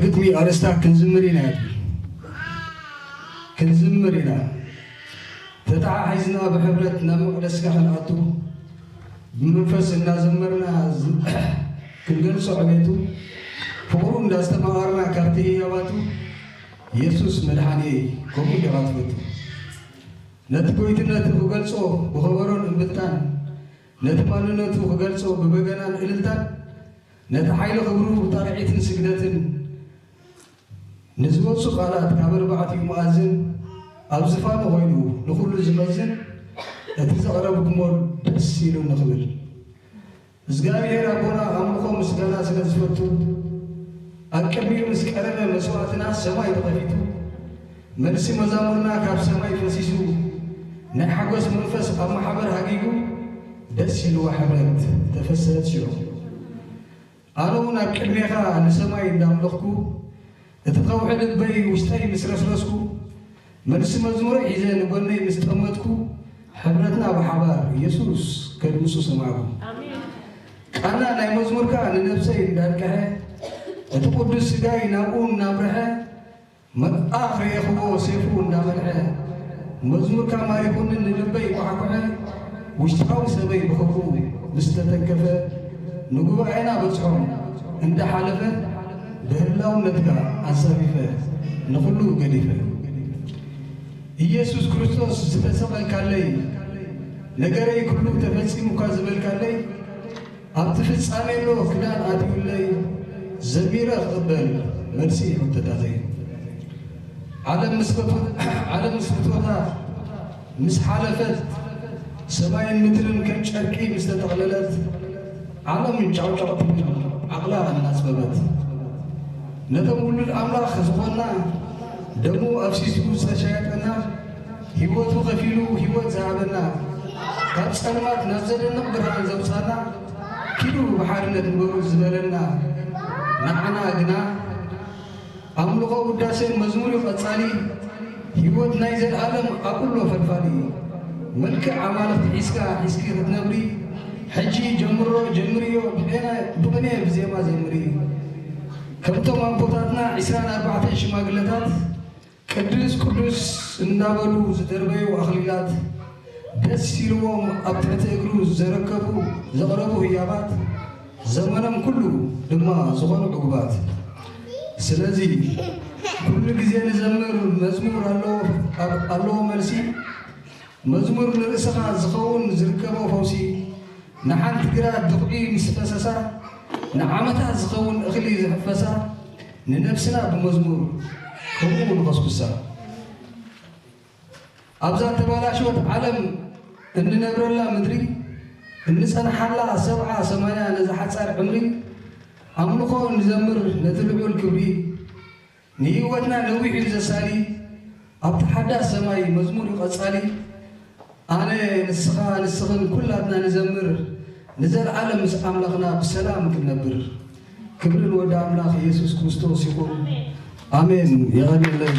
ግጥሚ ኣርእስታ ክንዝምር ኢና እያ ትብል። ክንዝምር ኢና። ተተሓሒዝና ብሕብረት ናብ መቕደስካ ክንኣቱ፣ ብመንፈስ እናዘመርና ዝ-፣ ክንገልጾ ዕቤቱ፣ ፍቕሩ እንዳስተማቐርና ካብቲ ህያባቱ፣ የሱስ መድሓኒየይ፣ ከምኡ ዲኻ ትፈቱ? ነቲ ጎይትነቱ ክገልጾ ብኸበሮን እምብልታን፣ ነቲ ማንነቱ ክገልጾ ብበገናን እልልታን፣ ነቲ ሓይሊ ክብሩ ብጣቕዒትን ስግደትን፣ ንዝወጹ ቃላት ካብ ኣርባዕቲኡ መኣዝን፣ ኣብ ዝፋኑ ኮይኑ ንኹሉ ዝመዝን፣ እቲ ዘቕረብኩሞ ደስ ኢሉኒ ክብል። እግዚኣብሔር ኣቦና ኣምልኾ ምስጋና ስለ ዝፈቱ፣ ኣብ ቅድሚኡ ምስ ቀረበ መስዋዕትና ሰማይ ተኸፊቱ፣ መልሲ መዛሙርና ካብ ሰማይ ፈሲሱ፣ ናይ ሓጎስ መንፈስ ኣብ ማሕበር ሃጊጉ፣ ደስ ኢልዋ ሕብረት ተፈሰህት ሽዑ። ኣነ እውን ኣብ ቅድሜኻ ንሰማይ እንዳምለኽኩ፣ እቲ ከውሒ ልበይ ውሽጠይ ምስ ረስረስኩ፣ መልሲ መዝሙረይ ሒዘ ንጎነይ ምስ ጠመትኩ፣ ሕብረትና ብሓባር የሱስ ከድምጹ ሰማዕኩ። ቃና ናይ መዝሙርካ ንነብሰይ እንዳንቀሐ፣ እቲ ቅዱስ ስጋይ ናብኡ እናምርሐ፣ መልኣኽ ርኤኽዎ ሴፉ እንዳመልሐ፣ መዝሙርካ ማሪኹኒ ንልበይ ኳሕኩሐ፣ ውሽጣዊ ሰበይ ብኽብሩ ምስ ተተንከፈ፣ ንጉባኤና በጽሖም እንዳሓለፈ፣ ብህላውነትካ ኣንሳፊፈ ንኹሉ ገዲፈ። ኢየሱስ ክርስቶስ ዝተሰቐልካለይ፣ ነገረይ ኩሉ ተፈጺሙካ ዝበልካለይ፣ ኣብቲ ፍጻሜ ኣሎ ክዳን ኣትዩለይ፣ ዘሚረ ክቕበል መልሲ ሕቶታተይ። ዓለም ምስ ፈቶ-፣ ዓለም ምስ ፍትወታ ምስ ሓለፈት፣ ሰማይን ምድርን ከም ጨርቂ ምስ ተጠቕለለት፣ ዓለም ጫውጫው ትብል ዓቕላ እናጽበበት፣ ነቶም ውሉድ ኣምላኽ ዝኾንና፣ ደሙ ኣፍሲሱ ዝተሻየጠና፣ ህይወቱ ከፊሉ ህይወት ዝሃበና፣ ካብ ጸልማት ናብ ዘደንቕ ብርሃን ዘውጻና፣ ኪዱ ብሓርነት ንበሩ ዝበለና፣ ንዓና ግና ኣምልኾ ውዳሴ መዝሙር እዩ ቀጻሊ፣ ህይወት ናይ ዘለኣለም ኣቁሎ ፈልፋሊ። መልክዕ ኣማልኽቲ ሒዝካ ሒዝኪ ክትነብሪ፣ ሕጂ ጀምሮ ጀምርዮ ብቕነ፣ ብቕኔ ብዜማ ዘምሪ። ከምቶም ኣቦታትና ዒስራን ኣርባዕተን ሽማግለታት ቅዱስ ቅዱስ እናበሉ ዝደርበዩ ኣኽሊላት፣ ደስ ኢልዎም ኣብ ትሕቲ እግሩ ዘረከቡ ዘቕረቡ ህያባት፣ ዘመኖም ኩሉ ድማ ዝኾኑ ዕጉባት። ስለዚ ኩሉ ግዜ ንዘምር መዝሙር ኣለዎ፣ ኣብ-፣ ኣለዎ መልሲ። መዝሙር ንርእስኻ ዝኸውን ዝርከቦ ፈውሲ፣ ንሓንቲ ግራት ድኹዒ ምስ ፈሰሳ፣ ንዓመታት ዝኸውን እኽሊ ዝሕፈሳ፣ ንነብስና ብመዝሙር ከምኡ ንኸስኩሳ። ኣብዛ ተባላሸወት ዓለም እንነብረላ ምድሪ፣ እንጸንሓላ ሰብዓ ሰማንያ ነዛ ሓጻር ዕምሪ፣ ኣምልኾ ንዘምር ነቲ ልዑል ክብሪ፣ ንህይወትና ነዊሕ እዩ ዘሳሊ፣ ኣብቲ ሓዳስ ሰማይ መዝሙር እዩ ቀጻሊ። ኣነ፣ ንስኻ፣ ንስኽን ኩላትና ንዘምር፣ ንዘለዓለም ምስ ኣምላኽና ብሰላም ክንነብር። ክብሪ ንወዲ ኣምላኽ የሱስ ክርስቶስ ይኹን። ኣሜን። የቐንየለይ።